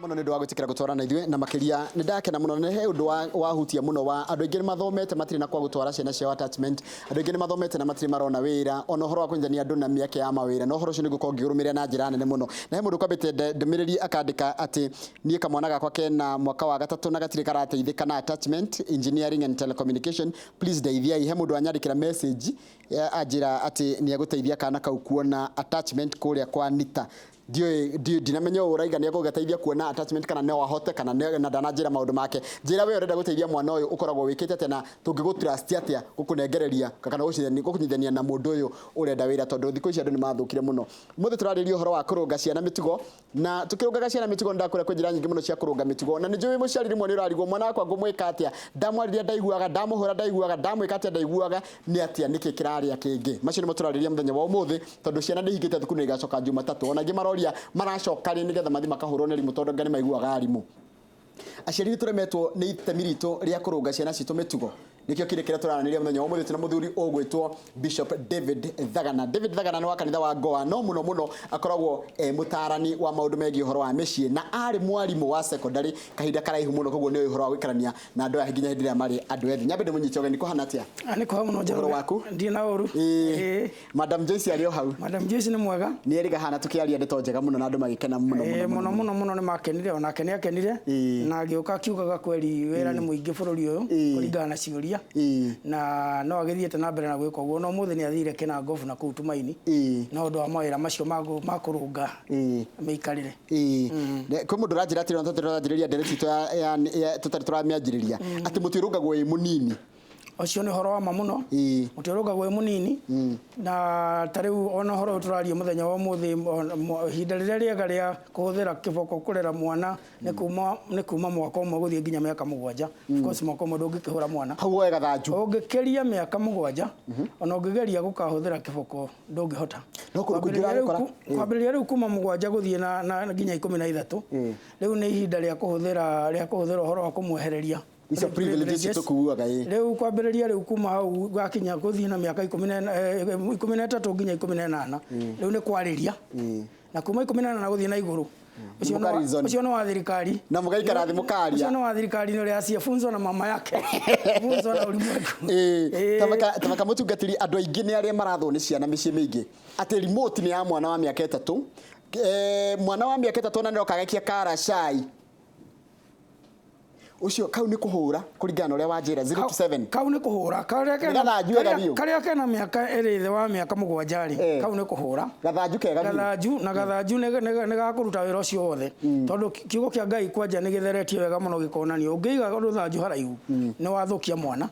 Mũno nĩ ũndũ wa gwĩtĩkĩra gũtwarana na ithuĩ, na makĩria nĩ ndakena mũno nĩ he ũndũ wahutia mũno wa andũ aingĩ nĩ mathomete matirĩ na kwa gũtwara ciana ciao attachment. Andũ aingĩ nĩ mathomete na matirĩ marona wĩra, ona ũhoro wa kũnyitithania andũ na mĩeke ya mawĩra, na ũhoro ũcio nĩ ngũkorwo ngĩũrũmĩrĩra na njĩra nene mũno. Na he mũndũ kwambĩte ndũmĩrĩri akandĩka atĩ niĩ kamwana gakwa kena mwaka wa gatatũ na gatirĩ karateithĩka na attachment engineering and telecommunication, please ndeithiai. He mũndũ wanyandĩkĩra message anjĩra atĩ nĩ egũteithia kana kau kuona attachment kũrĩa kwa Nita. Ndiũĩ, ndinamenya ũũ ũraiga nĩ egũgateithia kuona attachment kana no ahote kana na ndananjĩra maũndũ make. Njĩra we ũrenda gũteithia mwana ũyũ ũkoragwo wĩkĩte atĩa na tũngĩgũ trust atĩa gũkũnengereria kana gũkũnyitithania na mũndũ ũyũ ũrenda wĩra, tondũ thikũ ici andũ nĩ mathũkire mũno. Ũmũthĩ tũrarĩrĩria ũhoro wa kũrũnga ciana mĩtugo, na tũkĩrũngaga ciana mĩtugo nĩ ndakwĩra kwĩ njĩra nyingĩ mũno cia kũrũnga mĩtugo, na nĩ njũĩ mũciari rĩmwe nĩ ũrarigwo mwana wakwa ngũmwĩka atĩa, ndamwarĩria ndaiguaga, ndamũhũra ndaiguaga, ndamwĩka atĩa ndaiguaga, nĩ atĩa, nĩkĩ kĩrarĩa kĩngĩ? Macio nĩmo tũrarĩrĩria mũthenya wa ũmũthĩ, tondũ ciana nĩ ihingĩte thukuru na igacoka Jumatatũ. Ona angĩ maroria maracoka rĩ nĩgetha mathiĩ makahũrwo nĩ arimũ, tondũ anga nĩ maiguaga arimũ. Aciari nĩ tũremetwo nĩ itemi ritũ rĩa kũrũnga ciana citũ mĩtugo. Nĩkĩo kĩrĩ kĩrĩa tũraranĩria mũthenya wa ũmũthĩ twĩna mũthuri ũgwĩtwo Bishop David Thagana. David Thagana nĩ wa kanitha wa Goa, no mũno mũno akoragwo e mũtaarani wa maũndũ megiĩ ũhoro wa mĩciĩ, na arĩ mwarimũ wa secondary kahinda karaihu mũno, koguo nĩ oĩ ũhoro wa gũikarania na andũ aya nginya hĩndĩ ĩrĩa marĩ andũ ethĩ. Nyambe ndĩmũnyite ũgeni, kũhana atĩa? Ah, nĩ kwega mũno. Ũhoro Njoroge. Waku? Ndirĩ na ũru. Ĩĩ. Ĩĩ. Madam Joyce arĩ o hau? Madam Joyce nĩ mwega. Nĩ erĩga hana tũkĩaria ndeto njega mũno na andũ magĩkena mũno. Ĩĩ, mũno mũno mũno nĩ makenire, onake nĩ akenire na agĩũka akiugaga kweri wĩra nĩ mũingĩ bũrũri ũyũ kũringana na ciũria na no agĩthiĩte na mbere na gwĩka ũguo, no ũmũthĩ nĩ athire Kĩnangobu na kũu Tumaini no ũndũ wa mawĩra macio ma kũrũnga mĩikarĩre. Ĩĩ. Kwĩ mũndũ ũranjĩra atĩrĩ, ona tũtarĩ tũranjĩrĩria ndereti itũ tũtarĩ tũramĩanjĩrĩria, atĩ mũtĩ ũrũngagwo wĩ mũnini. Ũcio nĩ ũhoro wa ma mũno. Mũtĩ ũrũngagwo wĩ mũnini, na ta rĩu ona ũhoro ũyũ tũraria mũthenya wa ũmũthĩ, ihinda rĩrĩa rĩega rĩa kũhũthĩra kĩboko kũrera mwana nĩ kuma mwaka ũmwe gũthiĩ nginya mĩaka 7. Of course mwaka ũmwe ndũngĩkĩhũra mwana. Hau woe gathanju. Ũngĩkĩria mĩaka 7, ona ũngĩgeria gũkahũthĩra kĩboko ndũngĩhota. No kũndũ kũingĩ Kwambĩrĩria rĩu ũragĩkora. Kwambĩrĩria rĩu kuma 7 gũthiĩ na nginya 13, rĩu nĩ ihinda rĩa kũhũthĩra ũhoro wa kũmwehereria icio privileges tũkuaga, ĩ. Rĩu kwambĩrĩria rĩu kuma hau gakinya gũthiĩ na mĩaka 13 nginya 18, rĩu nĩ kwarĩria, na kuma 18 gũthiĩ na igũrũ, ũcio Mũka-reason. Ũcio nĩ wa thirikari. Na mũgaikara thĩ mũkaria. Ũcio nĩ wa thirikari, nĩ ũrĩa asiyefunzwa na mama yake funzwa na ulimwengu. Tabaka mũtungatĩri, andũ aingĩ nĩ arĩa marathwo nĩ ciana mĩciĩ mĩingĩ atĩ remote nĩ ya mwana wa mĩaka 3. Mwana wa mĩaka 3 ona nĩroka agaikia kara cai ũcio, kau nĩ kũhũra kũringana na ũrĩa wanjĩra 0 to 7. Kau nĩ kũhũra karĩa Nĩ gathanju wega biũ. Karĩa kena mĩaka ĩrĩ thĩ wa mĩaka 7 rĩ, kau nĩ kũhũra. Gathanju kega biũ. Gathanju, na gathanju nĩ gakũruta wĩra ũcio wothe, tondũ kiugo kĩa Ngai kwanja nĩ gĩtheretie wega mũno gĩkonania ũngĩiga rũthanju haraihu nĩ wathũkia mwana,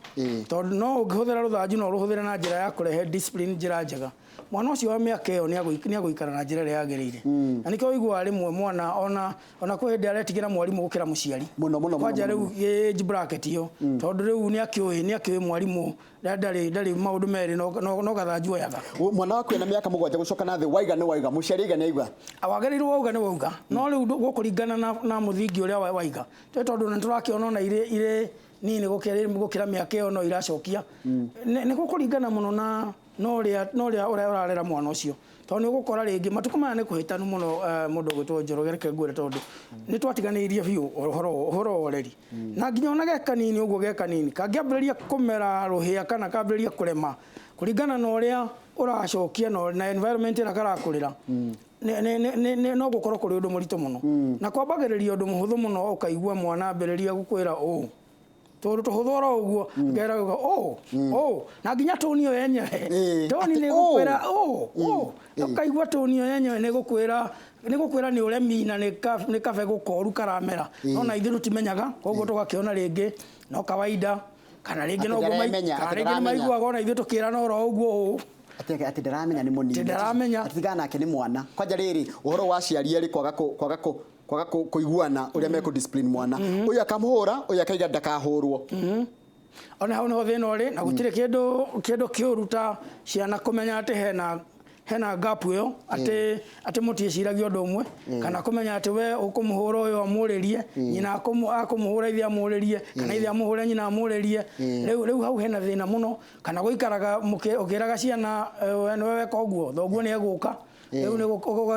tondũ no ũngĩhũthĩra rũthanju no ũrũhũthĩre na njĩra ya kũrehe discipline, njĩra njega, mwana ũcio wa mĩaka ĩyo nĩ agũikara na njĩra ĩrĩa yagĩrĩire. Na nĩkĩo ũiguaga rĩmwe mwana ona kwĩ hĩndĩ aretigĩra mwarimũ gũkĩra mũciari. Mũno, mũno, mũno, Kwanja mũno. rĩu age bracket ĩyo, tondũ rĩu nĩ akĩũĩ mwarimũ ndarĩ maũndũ merĩ no gathanju oyaga. Mwana waku ena mĩaka 7 gũcoka na thĩ, waiga nĩ waiga, mũciari aiga nĩ aiga. Wagĩrĩirwo wauga nĩ wauga, no rĩu gũkũringana na mũthingi ũrĩa waiga. Tondũ nĩ tũrakĩona ona irĩ nini gũkĩra mĩaka ĩyo no iracokia. Nĩ gũkũringana mũno na ũrĩa ũrarera mwana ũcio, tondũ nĩ ũgũkora rĩngĩ matukũ maya nĩ kũhĩtanu mũno. Mũndũ ũgwĩtwo Njoroge, reke ngwĩre, tondũ nĩ twatiganĩirie biũ ũhoro wa ũreri, na nginya ona ge kanini ũguo, ge kanini kangĩambĩrĩria kũmera rũhĩa kana kambĩrĩria kũrema kũringana na ũrĩa ũracokia na environment ĩrĩa karakũrĩra, no gũkorwo kũrĩ ũndũ mũritũ mũno, na kwambagĩrĩria ũndũ mũhũthũ mũno, ũkaigua mwana ambĩrĩria gũkwĩra ũũ tũndũ tũhũthũ oro ũguo, ngera gũka ũũ ũũ, na nginya tone ĩyo yenyewe, tone atĩ nĩ ũũ. gũkwĩra ũũ ũũ, ũkaigua tone ĩyo yenyewe nĩ gũkwĩra nĩ ũremi na nĩ kabegũ koru karamera, no na ithuĩ tũtimenyaga, koguo tũgakĩona rĩngĩ no kawaida, kana rĩngĩ Atĩ no ũguo ndaramenya, kana atĩ rĩngĩ nĩ ndaramenya. maiguaga ona ithuĩ tũkĩrana oro ũguo ũũ. Atĩ ndaramenya nĩ mũnini. Atĩ ndaramenya. Atĩ tigana nake nĩ mwana. Kwanja rĩrĩ, ũhoro wa aciari erĩ kwaga kũiguana ũrĩa mekũ discipline mwana ũyũ, akamũhũra ũyũ, akaiga ndakahũrwo. Ona hau niho thĩna ũrĩ, na gũtirĩ kĩndũ kĩũru ta ciana kũmenya atĩ hena gap ĩyo, atĩ mũtiĩciragia ũndũ ũmwe, kana kũmenya atĩ we ũkũmũhũra ũyũ amũrĩrie, nyina akũmũhũra ithe amũrĩrie, kana ithe amũhũre nyina amũrĩrie. Rĩu hau hena thĩna mũno, kana gũikaraga ũkĩraga ciana, we nĩwe weka ũguo, thoguo nĩ egũka. Rĩu nĩ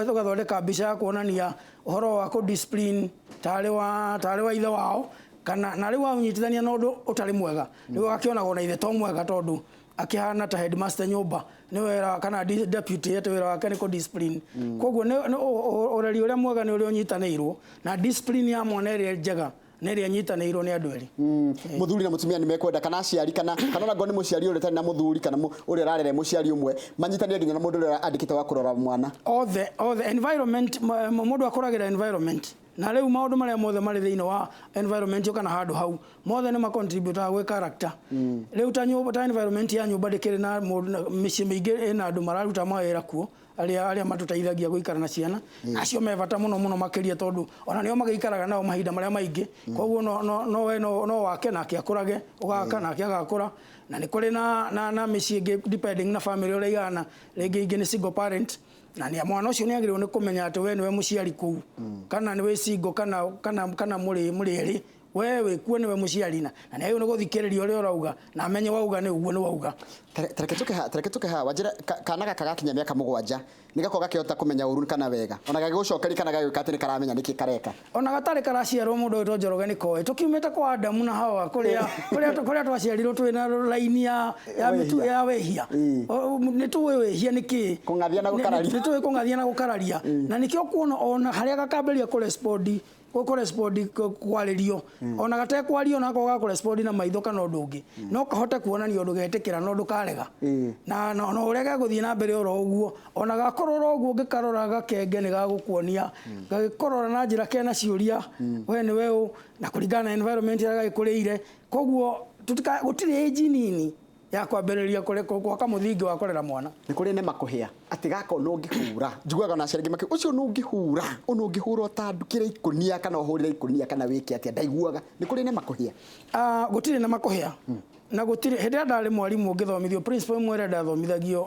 ũgathondeka mbica ya kuonania ũhoro wa kũ discipline tarĩ wa ithe wao, kana na rĩu waũnyitithania na ũndũ ũtarĩ mwega, rĩu agakĩonagwo na ithe to mwega, tondũ akĩhana ta headmaster nyũmba nĩ wĩra kana deputy, atĩ wĩra wake nĩ kũ discipline. Koguo ũreri ũrĩa mwega nĩ ũrĩa ũnyitanĩirwo na discipline ya mwana ĩrĩa njega nĩ ĩrĩa ĩnyitanĩirwo nĩ andũ erĩ. Muthuri na mutumia nĩ mekwenda, kana aciari, kana ona ngorwo nĩ mũciari ũrĩa ũtarĩ na mũthuri, kana ũrĩa ũrarera mũciari ũmwe, manyitanie nginya na mũndũ ũrĩa andĩkĩte wa kũrora mwana. Othe environment, mũndũ akũragĩra environment, na rĩu maũndũ marĩa mothe marĩ thĩinĩ wa environment ĩyo kana handũ hau mothe nĩ macontributaga gwĩ character. Rĩu ta nyũmba, ta environment ya nyũmba ndĩkĩrĩ na mũndũ mĩciĩ mĩingĩ ĩna andũ mararuta mawĩra kuo, arĩa matũteithagia gũikara na ciana. Acio me bata mũno mũno makĩria, tondũ ona nĩo magĩikaraga nao mahinda marĩa maingĩ. Koguo no we no wake nake akũrage, ũgaka nake agakũra. Na nĩ kũrĩ na mĩciĩ ĩngĩ, depending na family ũrĩa igana, rĩngĩ ingĩ nĩ single parent, na nĩ mwana ũcio nĩ agĩrĩirwo nĩ kũmenya atĩ we nĩwe mũciari kũu, kana nĩ wĩ single, kana mũrĩ erĩ, we wĩ kuo nĩwe mũciari, na nĩ agĩrĩirwo nĩ gũthikĩrĩria ũrĩa ũrauga na amenye wauga nĩ ũguo nĩ wauga. Tareke tũke haha wanjĩra, kana gaka gakinya mĩaka 7 nĩ gakorwo gakĩhota kũmenya ũru kana wega, ona gagĩgũcokeria kana gagĩũka atĩ nĩ karamenya nĩkĩ kareka? Ona gatarĩ karaciarwo, mũndũ wĩtwo Njoroge nĩ koĩ tũkiumĩte kwa Adamu na Hawa, kũrĩa twaciarirwo twĩ na raini ya mĩtu Wĩhia. Ya wĩhia. Nĩ tũĩ wĩhia nĩ kĩĩ. Kũng'athia na gũkararia. Nĩ tũĩ kũng'athia na gũkararia, na nĩkĩo kuona ona harĩa gakambĩrĩria kũrespond kwarĩrio, ona gatekwario, nako gakũrespond na maitho kana ũndũ ũngĩ, no kahote kuonania ũndũ getĩkĩra na ũndũ karega. Na ũrĩa gegũthiĩ na mbere oro ũguo, ona gakorwo oro ũguo ũngĩkarora gakenge nĩ gagũkuonia gagĩkũrora na njĩra kena ciũria, we nĩwe ũ, na kũringana na environment ĩrĩa gagĩkũrĩire. Koguo gũtirĩ age nini ya kwambĩrĩria gwaka mũthingi wa kũrera mwana. Nĩ kũrĩ nema kũhĩa atĩ gaka ona ũngĩhũra, njiguaga ona aciari angĩ makiuga ũcio ona ũngĩhũra, ona ũngĩhũra ũtandukĩre ikũnia kana ũhũrĩre ikũnia kana wĩke atĩa, ndaiguaga. Nĩ kũrĩ nema kũhĩa? Ah, gũtirĩ na makũhĩa na gũtirĩ. Hĩndĩ ĩrĩa ndarĩ mwarimũ ngĩthomithio, principal ĩmwe ĩrĩa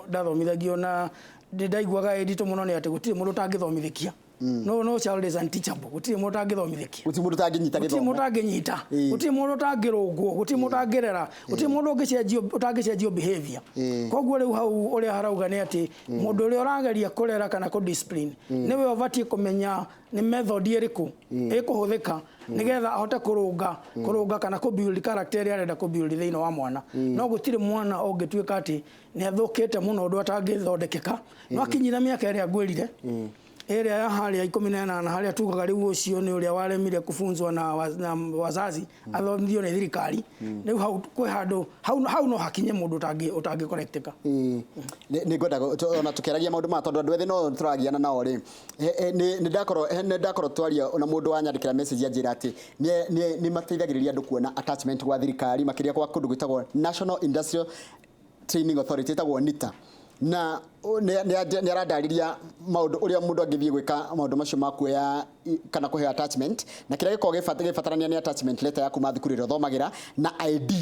ndathomithagio na ndĩ ndaiguaga ĩ nditũ mũno nĩ atĩ gũtirĩ mũndũ ũtangĩthomithĩkia. No child is unteachable. Gũtirĩ mũndũ ũtangĩthomithĩkia. Gũtirĩ mũndũ ũtangĩnyita Gũtirĩ mũndũ gĩthomo. Ũtangĩnyita. Gũtirĩ mũndũ ũtangĩrũngwo, gũtirĩ mũndũ ũtangĩrera, gũtirĩ mũndũ ũtangĩcenjio behavior. Koguo rĩu hau ũrĩa harauga nĩ atĩ mũndũ ũrĩa ũrageria kũrera kana kũ discipline nĩwe ũbatiĩ kũmenya nĩ method ĩrĩkũ ĩkũhũthĩka nĩgetha ahote kũrũnga kana kũ build character ĩrĩa arenda kũ build thĩinĩ wa mwana. No gũtirĩ mwana ũngĩtuĩka atĩ nĩ athũkĩte mũno ũndũ atangĩthondekeka. No akinyire mĩaka ĩrĩa ngwĩrire, ĩrĩa ya harĩa 18, harĩa tugaga rĩu ũcio nĩ ũrĩa waremire kufunzwa na wazazi, athomithio nĩ thirikari. Rĩu hau kwĩ handũ hau no hakinye mũndũ ũtangĩkorektĩka. Nĩ ngwenda ona tũkĩaragia maũndũ maya, tondũ andũ ethĩ no tũragiana nao rĩ, nĩ ndakorwo twaria na mũndũ wanyandĩkĩra message anjĩra atĩ nĩ mateithagĩrĩria andũ kuona attachment gwa thirikari, makĩria kwa kũndũ gwĩtagwo National Industrial Training Authority, ĩtagwo NITA, na nĩ arandarĩria maũndũ ũrĩa mũndũ angĩthiĩ gwĩka maũndũ macio ma kuoya kana kũheo attachment, na kĩrĩa gĩkoragwo gĩbatarania nĩ attachment letter ya kuma thukuru ĩrĩa ũthomagĩra na ID.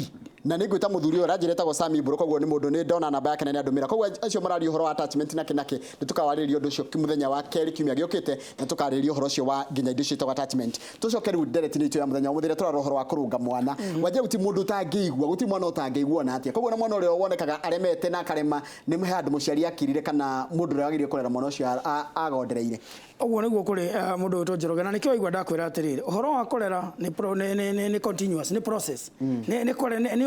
Na nĩ ngwĩta mũthuri ũyũ aranjĩra etagwo Sami Mbũrũ, koguo nĩ mũndũ nĩ ndona namba yake na nĩ andũmĩra. Koguo acio mararia ũhoro wa attachment nakĩ, nĩ tũkawarĩrĩria ũndũ ũcio mũthenya wa kerĩ kiumia gĩũkĩte, na tũkarĩrĩria ũhoro ũcio wa nginya indo icio ciĩtagwo attachment. Tũcoke rĩu ndereti-inĩ itũ ya mũthenya wa mũthenya, tũrarora ũhoro wa kũrũnga mwana. Wanja gũtirĩ mũndũ ũtangĩigua, gũtirĩ mwana ũtangĩigua ona atĩa. Koguo na mwana ũrĩa wonekaga aremete na akarema, nĩ he handũ mũciari akirire kana mũndũ ũrĩa wagĩrĩire kũrera mwana ũcio agondereire. Ũguo nĩguo kũrĩ, mũndũ wĩtwo Njoroge, na nĩkĩo waigua ndakwĩra atĩrĩrĩ, ũhoro wa kũrera nĩ pro- nĩ nĩ nĩ nĩ continuous, nĩ process, nĩ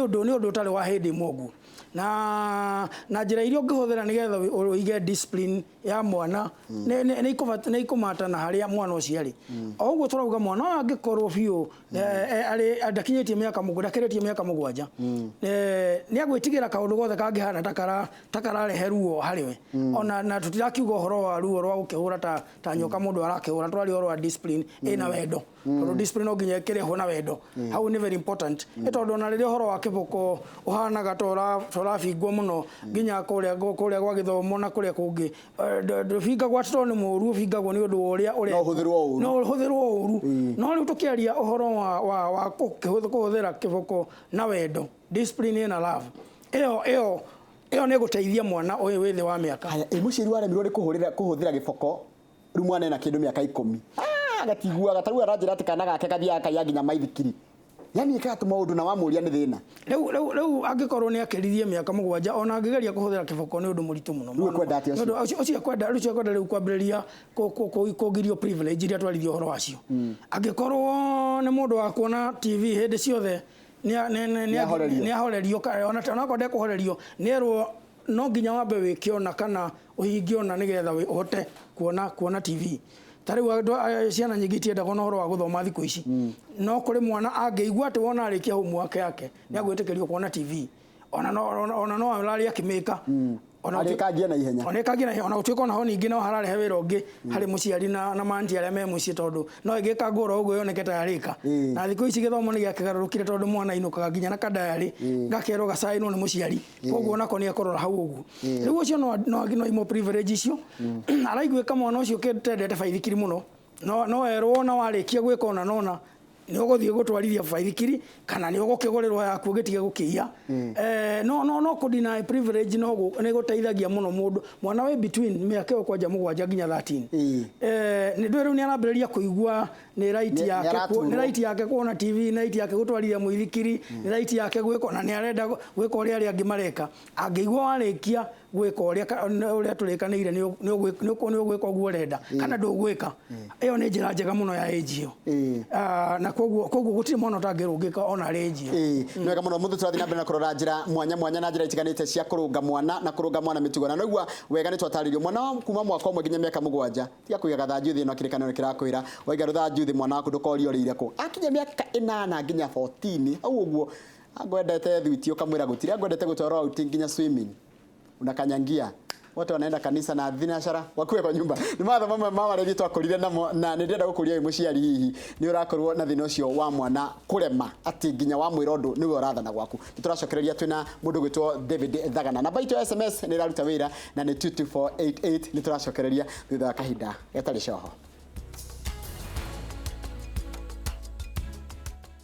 ũndũ ũtarĩ wa hĩndĩ ĩmwe ũguo, na njĩra iria ũngĩhũthĩra nĩgetha ũige discipline ya mwana nĩ ikũmata na harĩa mwana ũcio arĩ. O ũguo tũrauga, mwana ũyũ angĩkorwo biũ arĩ ndakinyĩtie mĩaka 7, ndakĩrĩtie mĩaka 7, nĩ agwĩtigĩra kaũndũ gothe kangĩhana ta kararehe ruo harĩ we. Ona na tũtirakiuga ũhoro wa ruo rwa gũkĩhũra ta nyoka mũndũ arakĩhũra, tũraria ũhoro wa discipline ĩna wendo, tondũ discipline no nginya ĩkĩrehwo na wendo. Hau nĩ very important, nĩ tondũ ona rĩrĩa ũhoro wa kĩboko ũhanaga ta ũrabingwo mũno nginya kũrĩa gwa gĩthomo na kũrĩa kũngĩ, ndũbingagwo atĩ tondũ nĩ mũũru, ũbingagwo nĩ ũndũ wa ũrĩa No ũhũthĩrwo ũru. No ũhũthĩrwo ũru. No rĩu tũkĩaria ũhoro wa kũhũthĩra kĩboko na wendo, discipline ĩna love, ĩyo nĩ ĩgũteithia mwana ũyũ wĩ thĩ wa mĩaka. Haya, ĩ mũciari waremirwo nĩ kũhũthĩra gĩboko, rĩu mwana ena kĩndũ mĩaka 10, gatiguaga, ta rĩu aranjĩra atĩ kana gake gathiaga kaiya nginya maithikiri. Yani ĩkaga tũmaũndũ na wamũria nĩ thĩna. Rĩu angĩkorwo nĩ akĩririe mĩaka 7 ona angĩgeria kũhũthĩra kĩboko nĩ ũndũ mũritũ mũno. Rĩu ekwenda atĩa ũcio? Nĩ ũndũ ũcio ekwenda, rĩu ũcio ekwenda rĩu kwambĩrĩria kũgirio privilege iria twarithia ũhoro wacio. Angĩkorwo nĩ mũndũ wa kuona TV hĩndĩ ciothe Nĩ ahorerio. nĩ ahorerio, ona okorwo ndekũhorerio nĩ erwo no nginya wambe wĩke ona kana ũhingie ona nĩgetha ũhote kuona TV. Ta rĩu andũ ciana nyingĩ itiendaga ona ũhoro wa gũthoma thikũ ici, no kũrĩ mwana angĩigua atĩ wona arĩkia homework yake nĩ agwĩtĩkĩrio kuona TV, ona no ararĩ akĩmĩka. Ona Arĩkangie na ihenya. Ona ĩkangie na ihenya, ona gũtuĩka ona ho ningĩ no hararehe wĩra ũngĩ harĩ mũciari na manti arĩa me mũciĩ, tondũ no ĩngĩka ngũra ũguo yoneke ta yarĩka. Na thikũ ici gĩthomo nĩ gĩakĩgarũrũkire, tondũ mwana ainũkaga nginya na kadayarĩ gakerwo gacainwo nĩ mũciari, koguo onako nĩ ekũrora hau ũguo. Rĩu ũcio no imwo privilege icio araiguĩka mwana ũcio kĩtendete baithikiri mũno, no erwo na warĩkia gwĩka ona nona nĩ ũgũthiĩ gũtwarithia baithikiri kana nĩ ũgũkĩgũrĩrwo yaku ũgĩtige gũkĩiya. No kũ deny privilege no nĩ gũteithagia mũno mũndũ mwana wĩ between mĩaka ĩyo kwanja 7 nginya 13. Nĩ ndũĩ rĩu nĩ arambĩrĩria kũigua nĩ right yake nĩaraturwo. Nĩ right yake kuona TV, nĩ right yake gũtwarithia mũithikiri, nĩ right yake gwĩka na nĩ arenda gwĩka ũrĩa arĩa angĩ mareka. Angĩigua warĩkia gwĩka ũrĩa ũrĩa tũrĩkanĩire nĩ ũgwĩka ũguo ũrenda kana ndũgwĩka, ĩyo nĩ njĩra njega mũno ya age ĩyo. Na koguo gũtirĩ mwana ũtangĩrũngĩka ona arĩ age ĩyo. Ĩĩ, nĩ wega mũno. Mũthĩ tũrathiĩ na mbere na kũrora njĩra mwanya mwanya na njĩra itiganĩte cia kũrũnga mwana na kũrũnga mwana mĩtugo, na noigua wega nĩ twatarĩrio mwana wa kuma mwaka 1 nginya mĩaka 7 tiga kũiga gathanju thĩ, no kĩrĩkanĩro kĩrakwĩra waiga rũthanju thĩ mwana waku ndũkorio ũrĩire kũ. Akinya mĩaka 8 nginya 14 hau ũguo, angwendete thuiti ũkamwĩra gũtirĩ, angwendete gũtwarwo out nginya swimming unakanyangia, wote wanaenda kanisa na thinacara wakuwe kwa nyumba. Nĩ matho mamwe ma marĩa ithuĩ twakũrire namo, na nĩ ndĩrenda gũkũria wĩ mũciari, hihi nĩ ũrakorwo na thĩna ũcio wa mwana kũrema atĩ nginya wamwĩra ũndũ nĩwe ũrathana gwaku. Nĩ tũracokereria twĩna mũndũ gwĩtwo David Thagana. Namba itũ ya SMS nĩ ĩraruta wĩra na nĩ 22488. Nĩ tũracokereria thutha wa kahinda gatarĩ coho.